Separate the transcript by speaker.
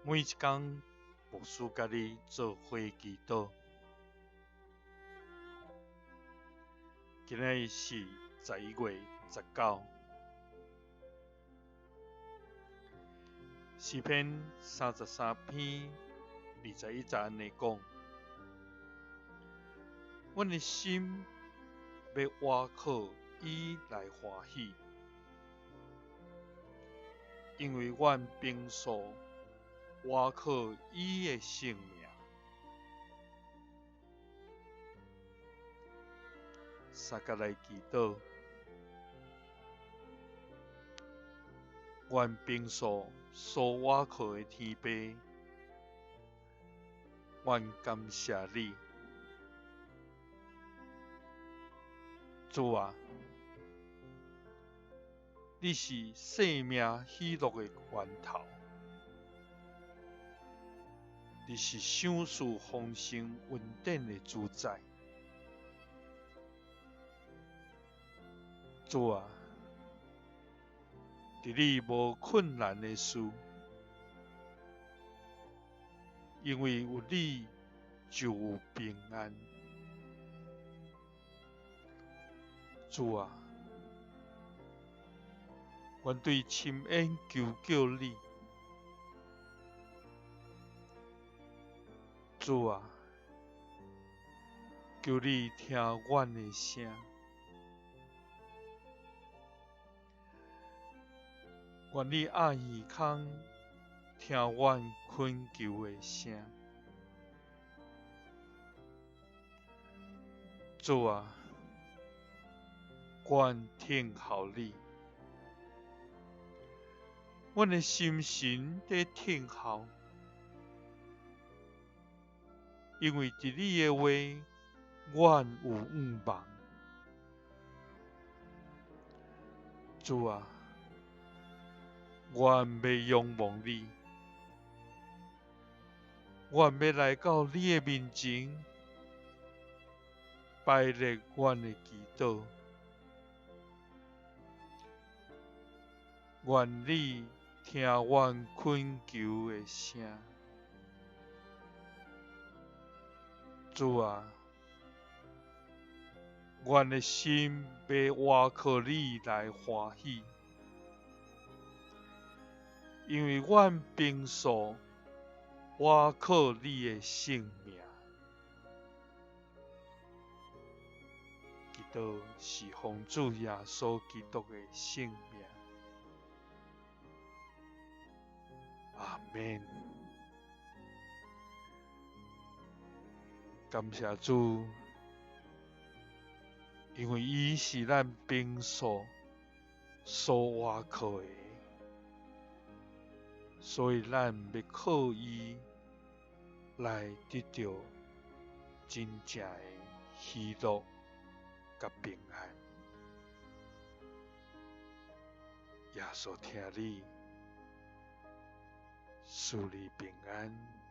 Speaker 1: 每一工，牧師佮你做伙祈禱。今仔日是11月19，詩篇33篇21節按呢講：阮的心欲倚靠伊來歡喜，因為阮平素倚靠伊的聖名。相佮來祈禱，阮平素所倚靠的天父，阮感謝你，主啊，你是生命喜樂的源頭，你是賞賜豐盛恩典的主宰。主啊，佇你無困難的事，因為有你就有平安。主啊，阮對深淵求叫你。主啊，求你聽阮的聲。願你掩耳孔，聽阮懇求的聲。主啊，阮等候你，阮的心神佇等候，因為佇你的話，阮有向望。主啊，阮欲仰望你，阮欲來到你的面前，擺列阮的祈禱。願你聽阮懇求的聲。主啊，阮的心欲倚靠你來歡喜，因為阮平素倚靠你的聖名。祈禱是奉主耶穌基督的聖名。阿們。感謝主，因為伊是咱平素所倚靠的，所以咱欲靠伊來得著真正的喜樂佮平安。耶穌疼你，賜你平安。